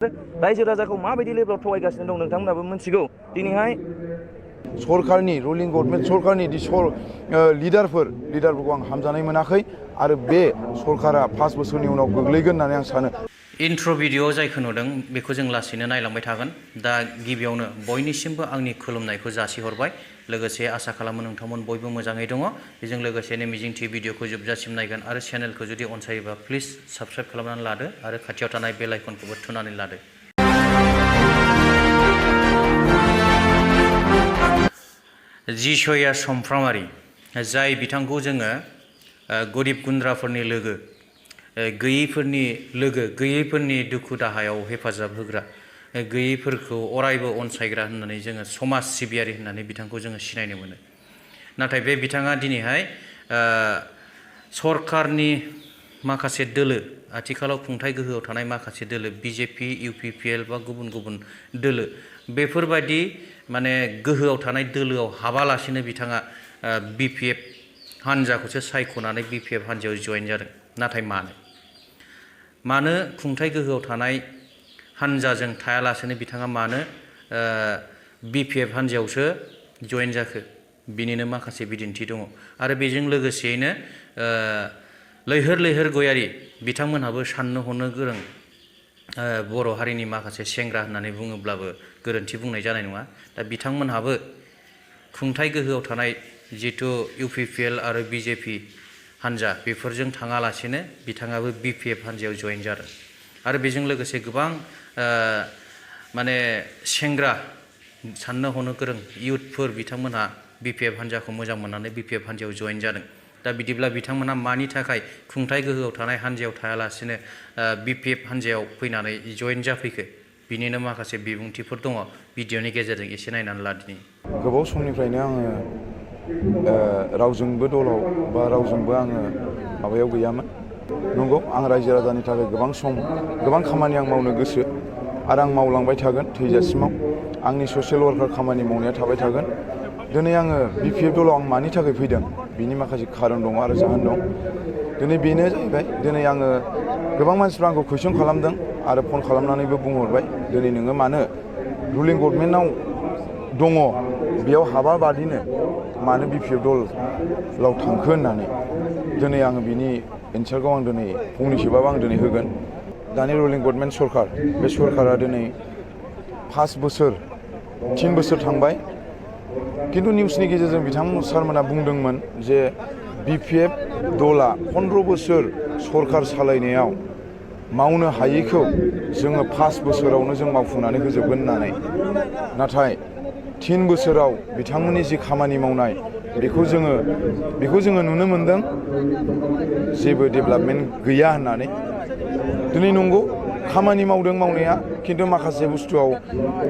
रायजो राजाखौ माबायदि लेभेलाव थगायगासिनो दं नोंथांमोनाबो मिथिगौ दिनैहाय सरकारनि रुलिं गभर्नमेन्ट सरकारनि लिडारफोरखौ आं हामजानाय मोनाखै आरो बे सरकारा 5 बोसोरनि उनाव गोग्लैगोन होननानै आं सानो। इन्ट्र' भिडिअ जायखौ नुदों बेखौ जों लासैनो नायलांबाय थागोन। दा गिबियावनो बयनिसिमबो आंनि खुलुमनायखौ जासिहरबाय। लोगोसे आसा खालामो नोंथांमोन बयबो मोजाङै दङ। बेजों लोगोसेनो मिजिंथि भिडिअखौ जोबजासिम नायगोन आरो चेनेलखौ जुदि अनसायोबा प्लिज साबस्क्राइब खालामनानै लादो आरो खाथियाव थानाय बेल आइकनखौबो थुनानै लादो। जिसया समफ्रामारि जाय बिथांखौ जोङो गरिब गुन्द्राफोरनि लोगो, गैयैफोरनि दुखु दाहायाव हेफाजाब होग्रा, गैयैफोरखौ अरायबो अनसायग्रा होननानै जोङो समाज सिबियारि होननानै बिथांखौ जोङो सिनायनो मोनो। नाथाय बे बिथाङा दिनैहाय सरकारनि माखासे दोलो, आथिखालाव खुंथाय गोहोआव थानाय माखासे दोलो बिजेपि, इउपिपिएल बा गुबुन गुबुन दोलो, बेफोरबायदि माने गोहोआव थानाय दोलोआव हाबालासिनो बिथाङा बिपिएफ हान्जाखौसो सायख'नानै बिपिएफ हान्जायाव जयेन जादों। नाथाय मानो खुंथाय गोहोआव थानाय हान्जाजों थायालासेनो बिथाङा मानो बिपिएफ हान्जायावसो जयेन जाखो? बिनिनो माखासे बिदिन्थि दङ। आरो बेजों लोगोसेयैनो लैहोर लैहोर गयारि बिथांमोनहाबो साननो हनो गोरों बर' हारिनि माखासे सेंग्रा होननानै बुङोब्लाबो गोरोन्थि बुंनाय जानाय नङा। दा बिथांमोनहाबो खुंथाय गोहोआव थानाय जिथु इउपिपिएल आरो बिजेपि हान्जा बेफोरजों थाङालासेनो बिथाङाबो बिपिएफ हान्जायाव जयेन जादों। आरो बेजों लोगोसे गोबां माने सेंग्रा साननो हनो गोरों इयुथफोर बिथांमोनहा बिपिएफ हान्जाखौ मोजां मोननानै बिपिएफ हान्जायाव जयेन जादों। दा बिदिब्ला बिथांमोना मानि थाखाय खुंथाय गोहोआव थानाय हान्जायाव थायालासिनो बिपिएफ हान्जायाव फैनानै जयेन जाफैखो? बिनिनो माखासे बिबुंथिफोर दङ। भिडिअनि गेजेरजों एसे नायनानै ला दिनै। गोबाव समनिफ्रायनो आङो रावजोंबो दलाव बा रावजोंबो आङो माबायाव गैयामोन। नंगौ, आं रायजो राजानि थाखाय गोबां खामानि आं मावनो गोसो आरो आं मावलांबाय थागोन थैजासिमाव। आंनि ससियेल वार्कार खामानि मावनाया थाबाय थागोन। दिनै आङो बिपिएफ दलाव आं मानि थाखाय फैदों बिनि माखासे खारन दङ आरो जाहोन दं। दिनै बेनो जाहैबाय, दिनै आङो गोबां मानसिफ्रा आंखौ कुइसन खालामदों आरो फन खालामनानैबो बुंहरबाय, दिनै नोङो मानो रुलिं गभर्नमेन्टआव दङ बेयाव हाबा बादिनो मानो बिपिएफ दलाव थांखो होननानै। दिनै आङो बिनि एन्सारखौ आं दिनै फंनैसोबाबो आं दिनै होगोन। दानि रुलिं गभर्नमेन्ट सरकार, बे सरकारा दिनै 5 बोसोर 3 बोसोर थांबाय। खिन्थु निउसनि गेजेरजों बिथांमोन सारमोना बुंदोंमोन जे बिपिएफ दला 15 बोसोर सरकार सालायनायाव मावनो हायैखौ जोङो 5 बोसोरावनो जों मावफुंनानै होजोबगोन होननानै। नाथाय 3 बोसोराव बिथांमोननि जि खामानि मावनाय बेखौ जोङो नुनो मोनदों जेबो डेभेलपमेन्ट गैया होननानै। दिनै नंगौ, खामानि मावदों मावनाया, खिन्थु माखासे बुस्थुआव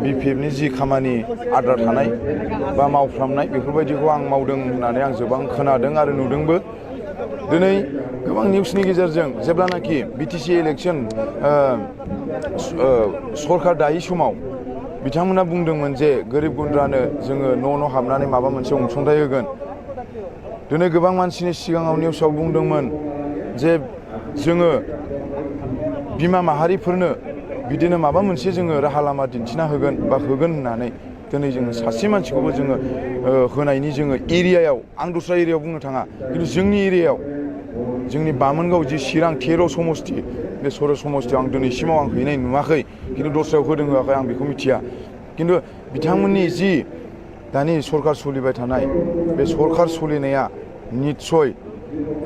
बिपिएफनि जि खामानि आद्रा थानाय बा मावफ्रामनाय बेफोरबायदिखौ आं मावदों होननानै आं गोबां खोनादों आरो नुदोंबो। दिनै गोबां निउसनि गेजेरजों जेब्लानाखि बिटिसि इलेक्सन सरकार दायि समाव बिथांमोना बुंदोंमोन जे गोरिब गुन्द्रानो जोङो न' हाबनानै माबा मोनसे अनसुंथाइ होगोन। दिनै गोबां मानसिनि सिगाङाव निउसाव बुंदोंमोन जे जोङो बिमा माहारिफोरनो बिदिनो माबा मोनसे जोङो राहा लामा दिन्थिना होगोन होननानै। दिनै जोङो सासे मानसिखौबो जोङो होनायनि जोङो एरियायाव, आं दस्रा एरियायाव बुंनो थाङा, खिन्थु जोंनि एरियायाव, जोंनि बामोनगाव जि चिरां 13 समस्ति, बे 13 समस्तियाव आं दिनैसिमाव आं हैनाय नुवाखै। खिन्थु दस्रायाव होदों होआखै आं बेखौ मिथिया। खिन्थु बिथांमोननि जि दानि सरकार सोलिबाय थानाय बे सरकार सोलिनाया निस्सय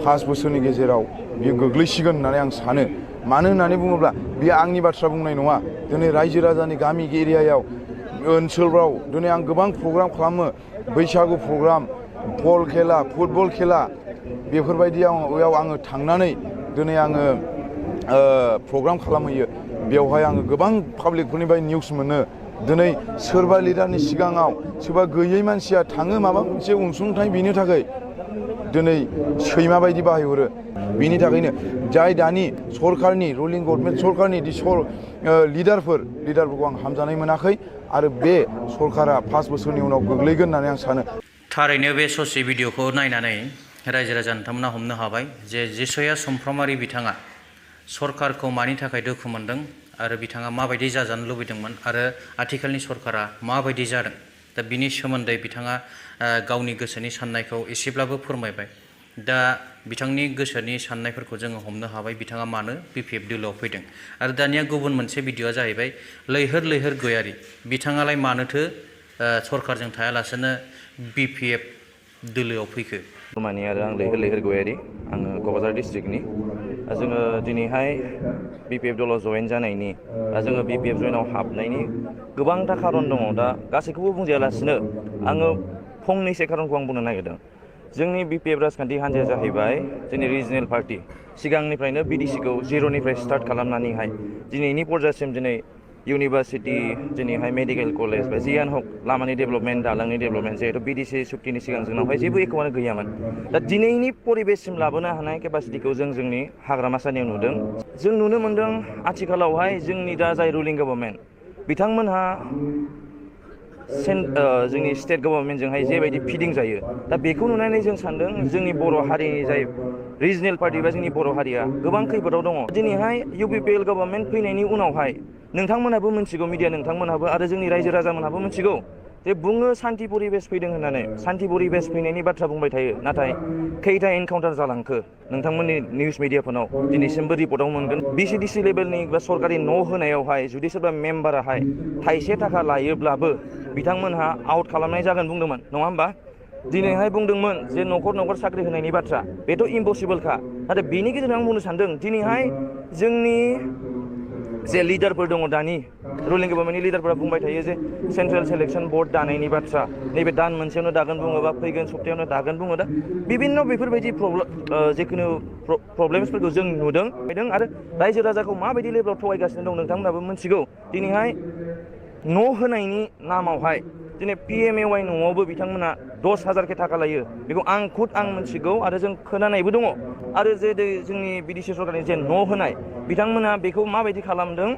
5 बोसोरनि गेजेराव बियो गोग्लैसिगोन होननानै आं सानो। मानो होननानै बुङोब्ला बेयो आंनि बाथ्रा बुंनाय नङा। दिनै रायजो राजानि गामि एरियायाव, ओनसोलफ्राव दिनै आं गोबां प्रग्राम खालामो। बैसागु प्रग्राम, बल खेला, फुटबल खेला, बेफोरबायदियाव आङो थांनानै दिनै आङो प्रग्राम खालामहैयो। बेवहाय आङो गोबां पाब्लिकफोरनिफ्राय निउस मोनो। दिनै सोरबा लिडारनि सिगाङाव सोरबा गैयै मानसिया थाङो माबा मोनसे अनसुंथाइ बिनो थाखाय, दिनै सैमा बायदि बाहायहरो। बिनि थाखायनो जाय दानि सरकारनि रुलिं गभर्नमेन्ट सरकारनि लिडारफोरखौ आं हामजानाय मोनाखै आरो बे सरकारा 5 बोसोरनि उनाव गोग्लैगोन होननानै आं सानो। थारैनो बे ससे भिडिअखौ नायनानै रायजो राजा नोंथांमोना हमनो हाबाय जे जिसया समफ्रामारि बिथाङा सरकारखौ मानि थाखाय दुखु मोनदों आरो बिथाङा माबायदि जाजानो लुबैदोंमोन आरो आथिखालनि सरकारा माबायदि जादों दा बिनि सोमोन्दै बिथाङा गावनि गोसोनि साननायखौ एसेब्लाबो फोरमायबाय। दा बिथांनि गोसोनि साननायफोरखौ जोङो हमनो हाबाय बिथाङा मानो BPF दोलोआव फैदों। आरो दानिया गुबुन मोनसे भिडिअ'आ जाहैबाय लैहोर लैहोर गयारि बिथाङालाय मानोथो सरकारजों थायालासेनो BPF दोलोआव फैखो। माने आरो आं लैहोर लैहोर गयारि आङो क'क्राझार डिस्ट्रिक्टनि जोङो दिनैहाय BPF दलाव जयेन जानायनि जोङो BPF जयेनाव हाबनायनि गोबांथा खारन दङ। दा गासैखौबो बुंजायालासिनो आङो फंनैसो खारनखौ आं बुंनो नागिरदों। जोंनि BPF राजखान्थि हान्जाया जाहैबाय जोंनि रिजनेल पार्टि सिगांनिफ्रायनो BDC-खौ जिर'निफ्राय स्टार्ट खालामनानैहाय दिनैनि पर्जासिम दिनै इउनिभार्सिटि दिनैहाय मेडिकेल कलेज बा जियानो हक लामानि डेभेलपमेन्ट दालांनि डेभेलपमेन्ट जिहेतु BDC सुक्तिनि सिगां जोंनावहाय जेबो एख'आनो गैयामोन। दा दिनैनि परिबेससिम लाबोनो हानाय केपासिटिखौ जों जोंनि हाग्रामा सारनियाव नुदों। जों नुनो मोनदों आथिखालावहाय जोंनि दा जाय रुलिं गभर्नमेन्ट बिथांमोनहा जोंनि स्टेट गभर्नमेन्टजोंहाय जेबायदि फिदिं जायो दा बेखौ नुनानै जों सानदों जोंनि बर' हारिनि जाय रिजनेल पार्टि बा जोंनि बर' हारिया गोबां खैफोदाव दङ। दिनैहाय UPPL गभर्नमेन्ट फैनायनि उनावहाय नोंथांमोनहाबो मिथिगौ मिडिया नोंथांमोनहाबो आरो जोंनि रायजो राजामोनहाबो मिथिगौ जे बुङो सान्थि परिबेस फैदों होननानै सान्थि परिबेस फैनायनि बाथ्रा बुंबाय थायो नाथाय खैथा एनकाउन्टार जालांखो नोंथांमोननि निउस मिडियाफोराव दिनैसिमबो रिपर्टआव मोनगोन। BCDC लेभेलनि बा सरकारि न' होनायावहाय जुदि सोरबा मेम्बाराहाय थाइसे थाखा लायोब्लाबो बिथांमोनहा आउट खालामनाय जागोन बुंदोंमोन नङा होमबा। दिनैहाय बुंदोंमोन जे न'खर साख्रि होनायनि बाथ्रा बेथ' इम्पसिबोलखा। नाथाय बेनि गेजेरजों आं बुंनो सानदों दिनैहाय जोंनि जे लिडारफोर दङ दानि रुलिं गभर्नमेन्टनि लिडारफोरा बुंबाय थायो जे सेन्ट्रेल सेलेक्सन बर्ड दानायनि बाथ्रा नैबे दान मोनसेयावनो दागोन बुङो बा फैगोन सप्तायावनो दागोन बुङो। दा बिभिन्न बेफोरबायदि जिखुनु प्रब्लेम्सफोरखौ जों नुदों आरो रायजो राजाखौ माबायदि लेभेलाव थगायगासिनो दं नोंथांमोनाबो मिथिगौ। दिनैहाय न' होनायनि नामावहाय दिनै PMAY न'आवबो बिथांमोना 10,000 थाखा लायो बेखौ आं मिथिगौ आरो जों खोनानायबो दङ। आरो जे जोंनि BDC सरकारनि जे न' होनाय बिथांमोना बेखौ माबायदि खालामदों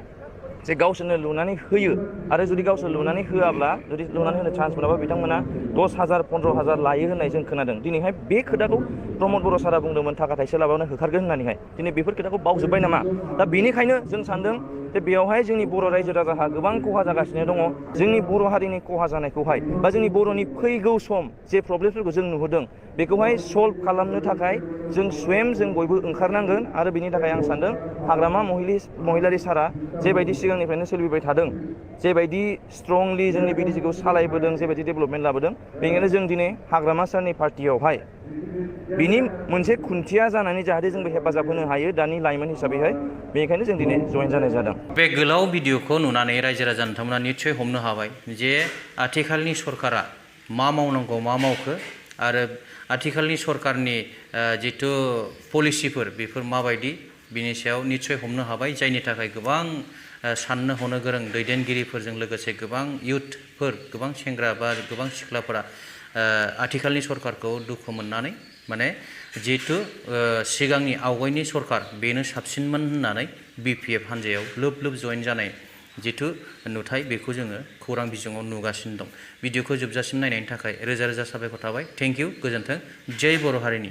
जे गावसोरनो लुनानै होयो आरो जुदि गावसोर लुनानै होआब्ला जुदि लुनानै होनो चान्स मोनाबा बिथांमोना 10,000 15,000 लायो होननाय जों खोनादों। दिनैहाय बे खोथाखौ प्रमद बर' सारा बुंदोंमोन थाखा थाइसे लाबानो होखारगोन होननानैहाय दिनै बेफोर खोथाखौ बावजोब्बाय नामा। दा बेनिखायनो जों सानदों जे बेयावहाय जोंनि बर' रायजो राजाहा गोबां खहा जागासिनो दङ। जोंनि बर' हारिनि खहा जानायखौहाय बा जोंनि बर'नि फैगौ सम जे प्रब्लेमफोरखौ जों नुहुरदों बेखौहाय सल्भ खालामनो थाखाय जों जों बयबो ओंखारनांगोन। आरो बेनि थाखाय आं सानदों हाग्रामा महिलारि सारा जेबायदि सिगांनिफ्रायनो सोलिबाय थादों जेबायदि स्ट्रंलि जोंनि BDC-खौ सालायबोदों जेबायदि डेभेलपमेन्ट लाबोदों बेनिखायनो जों दिनै हाग्रामा सारनि पार्टियावहाय बिनि मोनसे खुन्थिया जानानै जाहाथे जोंबो हेफाजाब होनो हायो दानि लाइमोन हिसाबैहाय बेनिखायनो जों दिनै जयेन जानाय जादों। बे गोलाव भिडिअ'खौ नुनानै रायजो राजा नोंथांमोना निस्सय हमनो हाबाय जे आथिखालनि सरकारा मा मावनांगौ मा मावखो आरो आथिखालनि सरकारनि जिथु पलिसिफोर बेफोर माबायदि बिनि सायाव निस्सय हमनो हाबाय। जायनि थाखाय गोबां साननो हनो गोरों दैदेनगिरिफोरजों लोगोसे गोबां इयुथफोर गोबां सेंग्रा बा गोबां सिख्लाफोरा आथिखालनि सरकारखौ दुखु मोननानै माने जिहेतु सिगांनि आवगायनि सरकार बेनो साबसिनमोन होननानै BPF हान्जायाव लोब जयेन जानाय जिथु नुथाय बेखौ जोङो खौरां बिजोङाव नुगासिनो दं। भिडिअखौ जोबजासिम नायनायनि थाखाय रोजा रोजा साबायखर थाबाय। थेंक इउ, गोजोन्थों, जय बर' हारिनि।